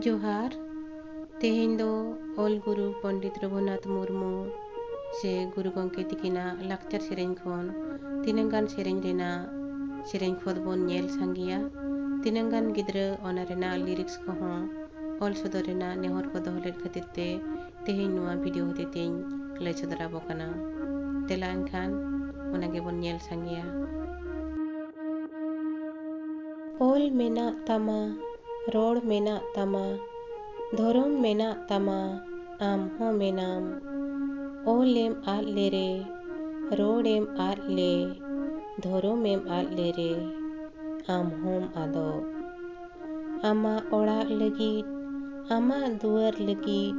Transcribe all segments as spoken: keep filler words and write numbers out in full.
ᱡᱚᱦᱟᱨ᱾ ᱛᱮᱦᱮᱧ ᱫᱚ ᱚᱞ ᱜᱩᱨᱩ ᱯᱚᱱᱰᱤᱛ ᱨᱚᱜᱷᱩᱱᱟᱛᱷ ᱢᱩᱨᱢᱩ ᱥᱮ ᱜᱩᱨᱩ ᱜᱚᱢᱠᱮ ᱛᱤᱠᱤᱱᱟᱜ ᱞᱟᱠᱪᱟᱨ ᱥᱮᱨᱮᱧ ᱠᱷᱚᱱ ᱛᱤᱱᱟᱹᱝ ᱜᱟᱱ ᱥᱮᱨᱮᱧ ᱨᱮᱱᱟᱜ ᱥᱮᱨᱮᱧ ᱠᱷᱚᱸᱫᱽ ᱵᱚᱱ ᱧᱮᱞ ᱥᱟᱸᱜᱮᱭᱟ᱾ ᱛᱤᱱᱟᱹᱝ ᱜᱟᱱ ᱜᱤᱫᱽᱨᱟᱹ ᱚᱱᱟ ᱨᱮᱱᱟᱜ ᱞᱤᱨᱤᱠᱥ ᱠᱚᱦᱚᱸ ᱚᱞ ᱥᱚᱫᱚᱨ ᱨᱮᱱᱟᱜ ᱱᱮᱦᱚᱨ ᱠᱚ ᱫᱚᱦᱚ ᱞᱮᱫ ᱠᱷᱟᱹᱛᱤᱨ ᱛᱮ ᱛᱮᱦᱮᱧ ᱱᱚᱣᱟ ᱵᱷᱤᱰᱤᱭᱳ ᱦᱚᱛᱮᱛᱮᱧ ᱞᱟᱹᱭ ᱥᱚᱫᱚᱨ ᱟᱵᱚ ᱠᱟᱱᱟ᱾ ᱫᱮᱞᱟ ᱮᱱᱠᱷᱟᱱ ᱚᱱᱟ ᱜᱮᱵᱚᱱ ᱧᱮᱞ ᱥᱟᱸᱜᱮᱭᱟ᱾ ᱚᱞ ᱢᱮᱱᱟᱜ ᱛᱟᱢᱟ, ᱨᱚᱲ ᱢᱮᱱᱟᱜ ᱛᱟᱢᱟ, ᱫᱷᱚᱨᱚᱢ ᱢᱮᱱᱟᱜ ᱛᱟᱢᱟ, ᱟᱢ ᱦᱚᱸ ᱢᱮᱱᱟᱢ᱾ ᱚᱞᱮᱢ ᱟᱫ ᱞᱮᱨᱮ, ᱨᱚᱲᱮᱢ ᱟᱫ ᱞᱮ, ᱫᱷᱚᱨᱚᱢᱮᱢ ᱟᱫ ᱞᱮᱨᱮ, ᱟᱢ ᱦᱚᱸᱢ ᱟᱫᱚᱜ᱾ ᱟᱢᱟᱜ ᱚᱲᱟᱜ ᱞᱟᱹᱜᱤᱫ, ᱟᱢᱟᱜ ᱫᱩᱣᱟᱹᱨ ᱞᱟᱹᱜᱤᱫ,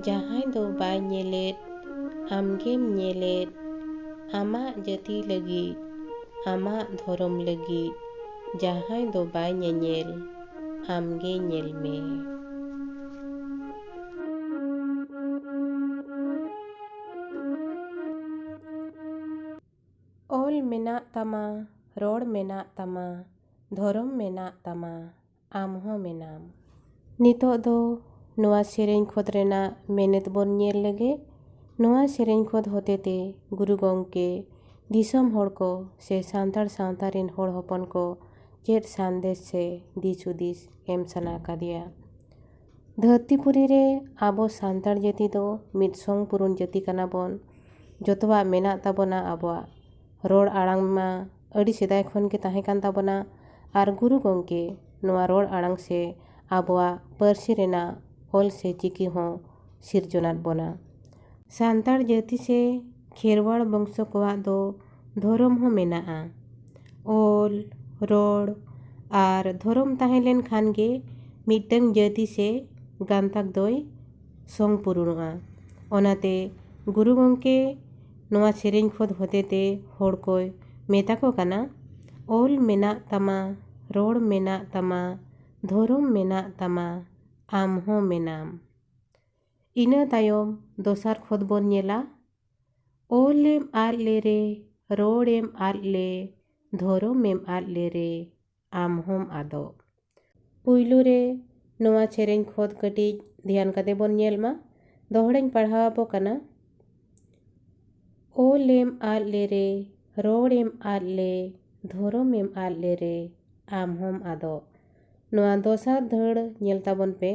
ᱡᱟᱦᱟᱸᱭ ᱫᱚ ᱵᱟᱭ ᱧᱮᱞᱮᱫ, ᱟᱢᱜᱮᱢ ᱧᱮᱞᱮᱫ᱾ ᱟᱢᱟᱜ ᱡᱟᱹᱛᱤ ᱞᱟᱹᱜᱤᱫ, ᱟᱢᱟᱜ ᱫᱷᱚᱨᱚᱢ ᱞᱟᱹᱜᱤᱫ, ᱡᱟᱦᱟᱸᱭ ᱫᱚ ᱵᱟᱭ ᱧᱮᱧᱮᱞ, ᱟᱢᱜᱮ ᱧᱮᱞ ᱢᱮ᱾ ᱚᱞ ᱢᱮᱱᱟᱜ ᱛᱟᱢᱟ, ᱨᱚᱲ ᱢᱮᱱᱟᱜ ᱛᱟᱢᱟ, ᱫᱷᱚᱨᱚᱢ ᱢᱮᱱᱟᱜ ᱛᱟᱢᱟ, ᱟᱢ ᱦᱚᱸ ᱢᱮᱱᱟᱢ᱾ ᱱᱤᱛᱚᱜ ᱫᱚ ᱱᱚᱣᱟ ᱥᱮᱨᱮᱧ ᱠᱷᱚᱸᱫᱽ ᱨᱮᱱᱟᱜ ᱢᱮᱱᱮᱛ ᱵᱚᱱ ᱧᱮᱞ ᱞᱮᱜᱮ᱾ ᱱᱚᱣᱟ ᱥᱮᱨᱮᱧ ᱠᱷᱚᱸᱫᱽ ᱦᱚᱛᱮᱛᱮ ᱜᱩᱨᱩ ᱜᱚᱢᱠᱮ ᱫᱤᱥᱚᱢ ᱦᱚᱲ ᱠᱚ ᱥᱮ ᱥᱟᱱᱛᱟᱲ ᱥᱟᱶᱛᱟ ᱨᱮᱱ ᱦᱚᱲ ᱦᱚᱯᱚᱱ ᱠᱚ ᱪᱮᱫ ᱥᱟᱸᱫᱮᱥ ᱥᱮ ᱫᱤᱥ ᱦᱩᱫᱤᱥ ᱮᱢ ᱥᱟᱱᱟ ᱟᱠᱟᱫᱮᱭᱟ? ᱫᱷᱟᱹᱨᱛᱤ ᱯᱩᱨᱤ ᱨᱮ ᱟᱵᱚ ᱥᱟᱱᱛᱟᱲ ᱡᱟᱹᱛᱤ ᱫᱚ ᱢᱤᱫ ᱥᱚᱝ ᱯᱩᱨᱩᱱ ᱡᱟᱹᱛᱤ ᱠᱟᱱᱟ ᱵᱚᱱ᱾ ᱡᱚᱛᱚᱣᱟᱜ ᱢᱮᱱᱟᱜ ᱛᱟᱵᱚᱱᱟ ᱟᱵᱚᱣᱟᱜ᱾ ᱨᱚᱲ ᱟᱲᱟᱝ ᱢᱟ ᱟᱹᱰᱤ ᱥᱮᱫᱟᱭ ᱠᱷᱚᱱ ᱜᱮ ᱛᱟᱦᱮᱸ ᱠᱟᱱ ᱛᱟᱵᱚᱱᱟ᱾ ᱟᱨ ᱜᱩᱨᱩ ᱜᱚᱢᱠᱮ ᱱᱚᱣᱟ ᱨᱚᱲ ᱟᱲᱟᱝ ᱥᱮ ᱟᱵᱚᱣᱟᱜ ᱯᱟᱹᱨᱥᱤ ᱨᱮᱱᱟᱜ ᱚᱞ ᱥᱮ ᱪᱤᱠᱤ ᱦᱚᱸ ᱥᱤᱨᱡᱚᱱᱟᱫ ᱵᱚᱱᱟ᱾ ᱥᱟᱱᱛᱟᱲ ᱡᱟᱹᱛᱤ ᱥᱮ ᱠᱷᱮᱨᱣᱟᱲ ᱵᱚᱝᱥᱚ ᱠᱚᱣᱟᱜ ᱫᱚ ᱫᱷᱚᱨᱚᱢ ᱦᱚᱸ ᱢᱮᱱᱟᱜᱼᱟ᱾ ᱚᱞ, ᱨᱚᱲ ᱟᱨ ᱫᱷᱚᱨᱚᱢ ᱛᱟᱦᱮᱸ ᱞᱮᱱ ᱠᱷᱟᱱ ᱜᱮ ᱢᱤᱫᱴᱟᱹᱝ ᱡᱟᱹᱛᱤ ᱥᱮ ᱜᱟᱱᱛᱟᱠ ᱫᱚᱭ ᱥᱚᱝ ᱯᱩᱨᱩᱱᱚᱜᱼᱟ᱾ ᱚᱱᱟᱛᱮ ᱜᱩᱨᱩ ᱜᱚᱢᱠᱮ ᱱᱚᱣᱟ ᱥᱮᱨᱮᱧ ᱠᱷᱚᱸᱫᱽ ᱦᱚᱛᱮᱛᱮ ᱦᱚᱲ ᱠᱚᱭ ᱢᱮᱛᱟ ᱠᱚ ᱠᱟᱱᱟ, ᱚᱞ ᱢᱮᱱᱟᱜ ᱛᱟᱢᱟ, ᱨᱚᱲ ᱢᱮᱱᱟᱜ ᱛᱟᱢᱟ, ᱫᱷᱚᱨᱚᱢ ᱢᱮᱱᱟᱜ ᱛᱟᱢᱟ, ᱟᱢ ᱦᱚᱸ ᱢᱮᱱᱟᱢ᱾ ᱤᱱᱟᱹ ᱛᱟᱭᱚᱢ ᱫᱚᱥᱟᱨ ᱠᱷᱚᱸᱫᱽ ᱵᱚᱱ ᱧᱮᱞᱟ, ᱚᱞᱮᱢ ᱟᱫ ᱞᱮᱨᱮ, ᱨᱚᱲᱮᱢ ᱟᱫ ᱞᱮ, ᱫᱷᱚᱨᱚᱢᱮᱢ ᱟᱫ ᱞᱮᱨᱮ, ᱟᱢ ᱦᱚᱸᱢ ᱟᱫᱚᱜ᱾ ᱯᱩᱭᱞᱩ ᱨᱮ ᱱᱚᱣᱟ ᱥᱮᱨᱮᱧ ᱠᱷᱚᱫ ᱠᱟᱹᱴᱤᱡ ᱫᱷᱮᱭᱟᱱ ᱠᱟᱛᱮ ᱵᱚᱱ ᱧᱮᱞ ᱢᱟ᱾ ᱫᱚᱦᱲᱟᱧ ᱯᱟᱲᱦᱟᱣ ᱟᱵᱚ ᱠᱟᱱᱟ᱾ ᱚᱞᱮᱢ ᱟᱫ ᱞᱮᱨᱮ, ᱨᱚᱲᱮᱢ ᱟᱫ ᱞᱮ, ᱫᱷᱚᱨᱚᱢᱮᱢ ᱟᱫ ᱞᱮᱨᱮ, ᱟᱢ ᱦᱚᱸᱢ ᱟᱫᱚᱜ᱾ ᱱᱚᱣᱟ ᱫᱚᱥᱟᱨ ᱫᱷᱟᱹᱲ ᱧᱮᱞ ᱛᱟᱵᱚᱱ ᱯᱮ᱾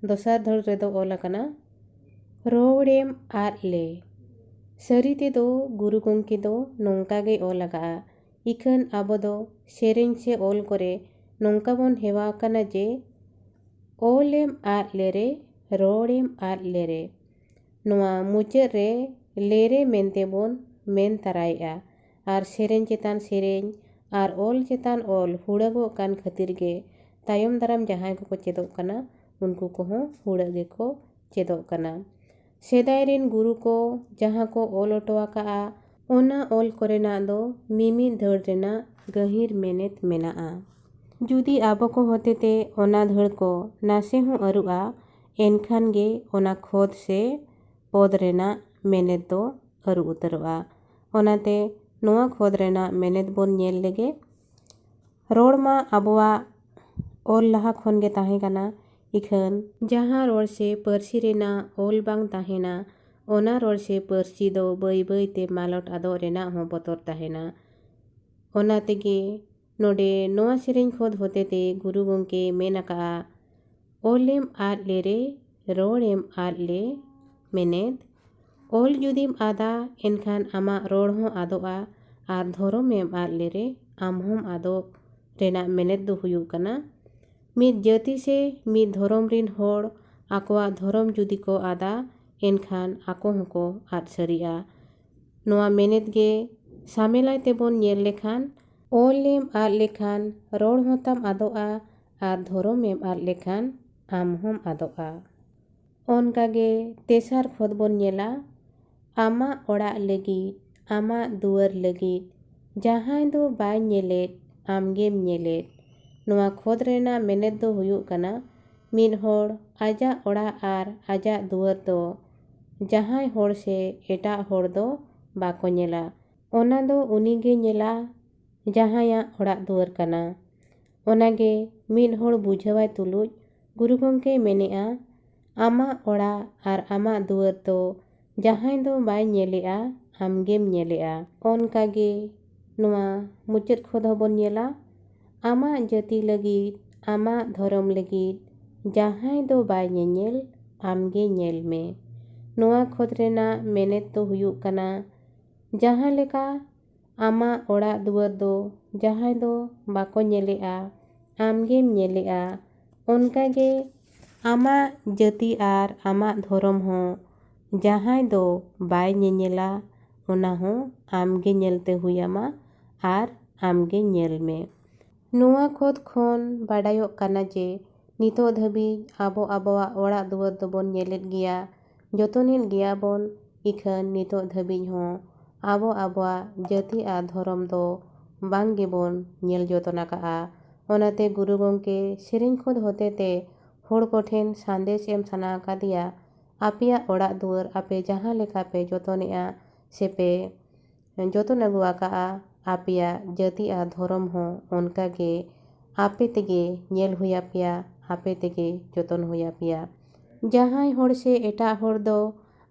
ᱫᱚᱥᱟᱨ ᱫᱷᱟᱹᱲ ᱨᱮᱫᱚ ᱚᱞ ᱟᱠᱟᱱᱟ, ᱨᱚᱲᱮᱢ ᱟᱫ ᱞᱮ᱾ ᱥᱟᱹᱨᱤ ᱛᱮᱫᱚ ᱜᱩᱨᱩ ᱜᱚᱢᱠᱮ ᱫᱚ ᱱᱚᱝᱠᱟ ᱜᱮᱭ ᱚᱞ ᱟᱠᱟᱫᱼᱟ᱾ ᱤᱠᱷᱟᱹᱱ ᱟᱵᱚ ᱫᱚ ᱥᱮᱨᱮᱧ ᱥᱮ ᱚᱞ ᱠᱚᱨᱮ ᱱᱚᱝᱠᱟ ᱵᱚᱱ ᱦᱮᱣᱟ ᱟᱠᱟᱱᱟ ᱡᱮ, ᱚᱞᱮᱢ ᱟᱫ ᱞᱮᱨᱮ, ᱨᱚᱲᱮᱢ ᱟᱫ ᱞᱮᱨᱮ᱾ ᱱᱚᱣᱟ ᱢᱩᱪᱟᱹᱫ ᱨᱮ ᱞᱮᱨᱮ ᱢᱮᱱᱛᱮ ᱵᱚᱱ ᱢᱮᱱ ᱛᱟᱨᱟᱭᱮᱫᱼᱟ᱾ ᱟᱨ ᱥᱮᱨᱮᱧ ᱪᱮᱛᱟᱱ ᱥᱮᱨᱮᱧ ᱟᱨ ᱚᱞ ᱪᱮᱛᱟᱱ ᱚᱞ ᱦᱩᱲᱟᱹᱜᱚᱜ ᱠᱟᱱ ᱠᱷᱟᱹᱛᱤᱨ ᱜᱮ ᱛᱟᱭᱚᱢ ᱫᱟᱨᱟᱢ ᱡᱟᱦᱟᱸᱭ ᱠᱚᱠᱚ ᱪᱮᱫᱚᱜ ᱠᱟᱱᱟ, ᱩᱱᱠᱩ ᱠᱚᱦᱚᱸ ᱦᱩᱲᱟᱹᱜ ᱜᱮᱠᱚ ᱪᱮᱫᱚᱜ ᱠᱟᱱᱟ᱾ ᱥᱮᱫᱟᱭ ᱨᱮᱱ ᱜᱩᱨᱩ ᱠᱚ ᱡᱟᱦᱟᱸ ᱠᱚ ᱚᱞ ᱦᱚᱴᱚ ᱟᱠᱟᱫᱼᱟ, ᱚᱱᱟ ᱚᱞ ᱠᱚᱨᱮᱱᱟᱜ ᱫᱚ ᱢᱤᱢᱤᱫ ᱫᱷᱟᱹᱲ ᱨᱮᱱᱟᱜ ᱜᱟᱹᱦᱤᱨ ᱢᱮᱱᱮᱛ ᱢᱮᱱᱟᱜᱼᱟ᱾ ᱡᱩᱫᱤ ᱟᱵᱚ ᱠᱚ ᱦᱚᱛᱮᱛᱮ ᱚᱱᱟ ᱫᱷᱟᱹᱲ ᱠᱚ ᱱᱟᱥᱮ ᱦᱚᱸ ᱟᱹᱨᱩᱜᱼᱟ, ᱮᱱᱠᱷᱟᱱ ᱜᱮ ᱚᱱᱟ ᱠᱷᱚᱫ ᱥᱮ ᱯᱚᱫ ᱨᱮᱱᱟᱜ ᱢᱮᱱᱮᱛ ᱫᱚ ᱟᱹᱨᱩ ᱩᱛᱟᱹᱨᱚᱜᱼᱟ᱾ ᱚᱱᱟᱛᱮ ᱱᱚᱣᱟ ᱠᱷᱚᱫ ᱨᱮᱱᱟᱜ ᱢᱮᱱᱮᱛ ᱵᱚᱱ ᱧᱮᱞ ᱞᱮᱜᱮ᱾ ᱨᱚᱲ ᱢᱟ ᱟᱵᱚᱣᱟᱜ ᱚᱞ ᱞᱟᱦᱟ ᱠᱷᱚᱱ ᱜᱮ ᱛᱟᱦᱮᱸ ᱠᱟᱱᱟ, ᱤᱠᱷᱟᱹᱱ ᱡᱟᱦᱟᱸ ᱨᱚᱲ ᱥᱮ ᱯᱟᱹᱨᱥᱤ ᱨᱮᱱᱟᱜ ᱚᱞ ᱵᱟᱝ ᱛᱟᱦᱮᱱᱟ, ᱚᱱᱟ ᱨᱚᱲ ᱥᱮ ᱯᱟᱹᱨᱥᱤ ᱫᱚ ᱵᱟᱹᱭ ᱵᱟᱹᱭ ᱛᱮ ᱢᱟᱞᱚᱴ ᱟᱫᱚᱜ ᱨᱮᱱᱟᱜ ᱦᱚᱸ ᱵᱚᱛᱚᱨ ᱛᱟᱦᱮᱱᱟ᱾ ᱚᱱᱟ ᱛᱮᱜᱮ ᱱᱚᱰᱮ ᱱᱚᱣᱟ ᱥᱮᱨᱮᱧ ᱠᱷᱚᱫ ᱦᱚᱛᱮᱛᱮ ᱜᱩᱨᱩ ᱜᱚᱢᱠᱮ ᱢᱮᱱ ᱟᱠᱟᱫᱼᱟ, ᱚᱞᱮᱢ ᱟᱫ ᱞᱮᱨᱮ, ᱨᱚᱲᱮᱢ ᱟᱫ ᱞᱮ᱾ ᱢᱮᱱᱮᱛ, ᱚᱞ ᱡᱩᱫᱤᱢ ᱟᱫᱟ, ᱮᱱᱠᱷᱟᱱ ᱟᱢᱟᱜ ᱨᱚᱲ ᱦᱚᱸ ᱟᱫᱚᱜᱼᱟ, ᱟᱨ ᱫᱷᱚᱨᱚᱢᱮᱢ ᱟᱫ ᱞᱮᱨᱮ, ᱟᱢ ᱦᱚᱸᱢ ᱟᱫᱚᱜ᱾ ᱨᱮᱱᱟᱜ ᱢᱮᱱᱮᱛ ᱫᱚ ᱦᱩᱭᱩᱜ ᱠᱟᱱᱟ, ᱢᱤᱫ ᱡᱟᱹᱛᱤ ᱥᱮ ᱢᱤᱫ ᱫᱷᱚᱨᱚᱢ ᱨᱤᱱ ᱦᱚᱲ ᱟᱠᱚᱣᱟᱜ ᱫᱷᱚᱨᱚᱢ ᱡᱩᱫᱤ ᱠᱚ ᱟᱫᱟ, ᱮᱱᱠᱷᱟᱱ ᱟᱠᱚ ᱦᱚᱸᱠᱚ ᱟᱫ ᱥᱟᱹᱨᱤᱜᱼᱟ᱾ ᱱᱚᱣᱟ ᱢᱮᱱᱮᱛ ᱜᱮ ᱥᱟᱢᱮᱞᱟᱭ ᱛᱮᱵᱚᱱ ᱧᱮᱞ ᱞᱮᱠᱷᱟᱱ, ᱚᱞᱮᱢ ᱟᱫ ᱞᱮᱠᱷᱟᱱ ᱨᱚᱲ ᱦᱚᱸᱛᱟᱢ ᱟᱫᱚᱜᱼᱟ, ᱟᱨ ᱫᱷᱚᱨᱚᱢᱮᱢ ᱟᱫ ᱞᱮᱠᱷᱟᱱ ᱟᱢ ᱦᱚᱸᱢ ᱟᱫᱚᱜᱼᱟ᱾ ᱚᱱᱠᱟᱜᱮ ᱛᱮᱥᱟᱨ ᱠᱷᱚᱫ ᱵᱚᱱ ᱧᱮᱞᱟ, ᱟᱢᱟᱜ ᱚᱲᱟᱜ ᱞᱟᱹᱜᱤᱫ, ᱟᱢᱟᱜ ᱫᱩᱣᱟᱹᱨ ᱞᱟᱹᱜᱤᱫ, ᱡᱟᱦᱟᱸᱭ ᱫᱚ ᱵᱟᱭ ᱧᱮᱞᱮᱫ, ᱟᱢᱜᱮᱢ ᱧᱮᱞᱮᱫ᱾ ᱱᱚᱣᱟ ᱠᱷᱚᱫ ᱨᱮᱱᱟᱜ ᱢᱮᱱᱮᱛ ᱫᱚ ᱦᱩᱭᱩᱜ ᱠᱟᱱᱟ, ᱢᱤᱫ ᱦᱚᱲ ᱟᱡᱟᱜ ᱚᱲᱟᱜ ᱟᱨ ᱟᱡᱟᱜ ᱫᱩᱣᱟᱹᱨ ᱫᱚ ᱡᱟᱦᱟᱸᱭ ᱦᱚᱲ ᱥᱮ ᱮᱴᱟᱜ ᱦᱚᱲ ᱫᱚ ᱵᱟᱠᱚ ᱧᱮᱞᱟ᱾ ᱚᱱᱟ ᱫᱚ ᱩᱱᱤᱜᱮ ᱧᱮᱞᱟ, ᱡᱟᱦᱟᱸᱭᱟᱜ ᱚᱲᱟᱜ ᱫᱩᱣᱟᱹᱨ ᱠᱟᱱᱟ᱾ ᱚᱱᱟᱜᱮ ᱢᱤᱫ ᱦᱚᱲ ᱵᱩᱡᱷᱟᱹᱣᱟᱭ ᱛᱩᱞᱩᱡ ᱜᱩᱨᱩ ᱜᱚᱢᱠᱮᱭ ᱢᱮᱱᱮᱜᱼᱟ, ᱟᱢᱟᱜ ᱚᱲᱟᱜ ᱟᱨ ᱟᱢᱟᱜ ᱫᱩᱣᱟᱹᱨ ᱫᱚ ᱡᱟᱦᱟᱸᱭ ᱫᱚ ᱵᱟᱭ ᱧᱮᱞᱮᱜᱼᱟ, ᱟᱢᱜᱮᱢ ᱧᱮᱞᱮᱜᱼᱟ᱾ ᱚᱱᱠᱟᱜᱮ ᱱᱚᱣᱟ ᱢᱩᱪᱟᱹᱫ ᱠᱷᱚᱸᱫ ᱦᱚᱸᱵᱚᱱ ᱧᱮᱞᱟ, ᱟᱢᱟᱜ ᱡᱟᱹᱛᱤ ᱞᱟᱹᱜᱤᱫ, ᱟᱢᱟᱜ ᱫᱷᱚᱨᱚᱢ ᱞᱟᱹᱜᱤᱫ ᱡᱟᱦᱟᱸᱭ ᱫᱚ ᱵᱟᱭ ᱧᱮᱧᱮᱞ, ᱟᱢᱜᱮ ᱧᱮᱞ ᱢᱮ᱾ ᱱᱚᱣᱟ ᱠᱷᱚᱸᱫ ᱨᱮᱱᱟᱜ ᱢᱮᱱᱮᱛ ᱫᱚ ᱦᱩᱭᱩᱜ ᱠᱟᱱᱟ, ᱡᱟᱦᱟᱸ ᱞᱮᱠᱟ ᱟᱢᱟᱜ ᱚᱲᱟᱜ ᱫᱩᱣᱟᱹᱨ ᱫᱚ ᱡᱟᱦᱟᱸᱭ ᱫᱚ ᱵᱟᱠᱚ ᱧᱮᱞᱮᱜᱼᱟ, ᱟᱢᱜᱮᱢ ᱧᱮᱞᱮᱜᱼᱟ, ᱚᱱᱠᱟᱜᱮ ᱟᱢᱟᱜ ᱡᱟᱹᱛᱤ ᱟᱨ ᱟᱢᱟᱜ ᱫᱷᱚᱨᱚᱢ ᱦᱚᱸ ᱡᱟᱦᱟᱸᱭ ᱫᱚ ᱵᱟᱭ ᱧᱮᱧᱮᱞᱟ, ᱚᱱᱟ ᱦᱚᱸ ᱟᱢᱜᱮ ᱧᱮᱞᱛᱮ ᱦᱩᱭ ᱟᱢᱟ ᱟᱨ ᱟᱢᱜᱮ ᱧᱮᱞ ᱢᱮ᱾ ᱱᱚᱣᱟ ᱠᱷᱚᱸᱫ ᱠᱷᱚᱱ ᱵᱟᱰᱟᱭᱚᱜ ᱠᱟᱱᱟ ᱡᱮ ᱱᱤᱛᱚᱜ ᱫᱷᱟᱹᱵᱤᱡ ᱟᱵᱚ ᱟᱵᱚᱣᱟᱜ ᱚᱲᱟᱜ ᱫᱩᱣᱟᱹᱨ ᱫᱚᱵᱚᱱ ᱧᱮᱞᱮᱫ ᱜᱮᱭᱟ, ᱡᱚᱛᱚᱱᱮᱫ ᱜᱮᱭᱟ ᱵᱚᱱ, ᱤᱠᱷᱟᱹᱱ ᱱᱤᱛᱚᱜ ᱫᱷᱟᱹᱵᱤᱡ ᱦᱚᱸ ᱟᱵᱚ ᱟᱵᱚᱣᱟᱜ ᱡᱟᱹᱛᱤ ᱟᱨ ᱫᱷᱚᱨᱚᱢ ᱫᱚ ᱵᱟᱝ ᱜᱮᱵᱚᱱ ᱧᱮᱞ ᱡᱚᱛᱚᱱ ᱟᱠᱟᱜᱼᱟ᱾ ᱚᱱᱟᱛᱮ ᱜᱩᱨᱩ ᱜᱚᱢᱠᱮ ᱥᱮᱨᱮᱧ ᱠᱷᱚᱸᱫ ᱦᱚᱛᱮ ᱛᱮ ᱦᱚᱲ ᱠᱚᱴᱷᱮᱱ ᱥᱟᱸᱫᱮᱥ ᱮᱢ ᱥᱟᱱᱟ ᱟᱠᱟᱫᱮᱭᱟ, ᱟᱯᱮᱭᱟᱜ ᱚᱲᱟᱜ ᱫᱩᱣᱟᱹᱨ ᱟᱯᱮ ᱡᱟᱦᱟᱸ ᱞᱮᱠᱟ ᱯᱮ ᱡᱚᱛᱚᱱᱮᱜᱼᱟ ᱥᱮᱯᱮ ᱡᱚᱛᱚᱱ ᱟᱹᱜᱩ ᱟᱠᱟᱜᱼᱟ, ᱟᱯᱮᱭᱟᱜ ᱡᱟᱹᱛᱤ ᱟᱨ ᱫᱷᱚᱨᱚᱢ ᱦᱚᱸ ᱚᱱᱠᱟ ᱜᱮ ᱟᱯᱮ ᱛᱮᱜᱮ ᱧᱮᱞ ᱦᱩᱭ ᱟᱯᱮᱭᱟ, ᱟᱯᱮ ᱛᱮᱜᱮ ᱡᱚᱛᱚᱱ ᱦᱩᱭ ᱟᱯᱮᱭᱟ᱾ ᱡᱟᱦᱟᱸᱭ ᱦᱚᱲ ᱥᱮ ᱮᱴᱟᱜ ᱦᱚᱲ ᱫᱚ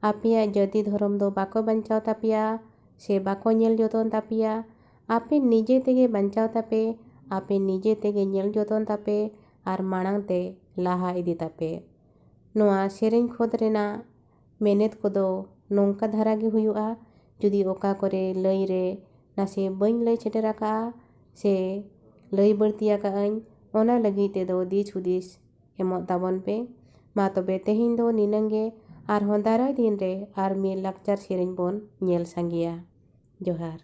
ᱟᱯᱮᱭᱟᱜ ᱡᱟᱹᱛᱤ ᱫᱷᱚᱨᱚᱢ ᱫᱚ ᱵᱟᱠᱚ ᱵᱟᱧᱪᱟᱣ ᱛᱟᱯᱮᱭᱟ ᱥᱮ ᱵᱟᱠᱚ ᱧᱮᱞ ᱡᱚᱛᱚᱱ ᱛᱟᱯᱮᱭᱟ᱾ ᱟᱯᱮ ᱱᱤᱡᱮ ᱛᱮᱜᱮ ᱵᱟᱧᱪᱟᱣ ᱛᱟᱯᱮ, ᱟᱯᱮ ᱱᱤᱡᱮ ᱛᱮᱜᱮ ᱧᱮᱞ ᱡᱚᱛᱚᱱ ᱛᱟᱯᱮ ᱟᱨ ᱢᱟᱲᱟᱝ ᱛᱮ ᱞᱟᱦᱟ ᱤᱫᱤ ᱛᱟᱯᱮ᱾ ᱱᱚᱣᱟ ᱥᱮᱨᱮᱧ ᱠᱷᱚᱸᱫ ᱨᱮᱱᱟᱜ ᱢᱮᱱᱮᱛ ᱠᱚᱫᱚ ᱱᱚᱝᱠᱟ ᱫᱷᱟᱨᱟ ᱜᱮ ᱦᱩᱭᱩᱜᱼᱟ᱾ ᱡᱩᱫᱤ ᱚᱠᱟ ᱠᱚᱨᱮ ᱞᱟᱹᱭ ᱨᱮ ᱱᱟᱥᱮ ᱵᱟᱹᱧ ᱞᱟᱹᱭ ᱥᱮᱴᱮᱨ ᱟᱠᱟᱫᱼᱟ ᱥᱮ ᱞᱟᱹᱭ ᱵᱟᱹᱲᱛᱤ ᱟᱠᱟᱫ ᱟᱹᱧ, ᱚᱱᱟ ᱞᱟᱹᱜᱤᱫ ᱛᱮᱫᱚ ᱫᱤᱥ ᱦᱩᱫᱤᱥ ᱮᱢᱚᱜ ᱛᱟᱵᱚᱱ ᱯᱮ᱾ ᱢᱟ ᱛᱚᱵᱮ ᱛᱮᱦᱮᱧ ᱫᱚ ᱱᱤᱱᱟᱹᱝ ᱜᱮ, ᱟᱨᱦᱚᱸ ᱫᱟᱨᱟᱭ ᱫᱤᱱ ᱨᱮ ᱟᱨ ᱢᱤᱫ ᱞᱟᱠᱪᱟᱨ ᱥᱮᱨᱮᱧ ᱵᱚᱱ ᱧᱮᱞ ᱥᱟᱸᱜᱮᱭᱟ᱾ ᱡᱚᱦᱟᱨ᱾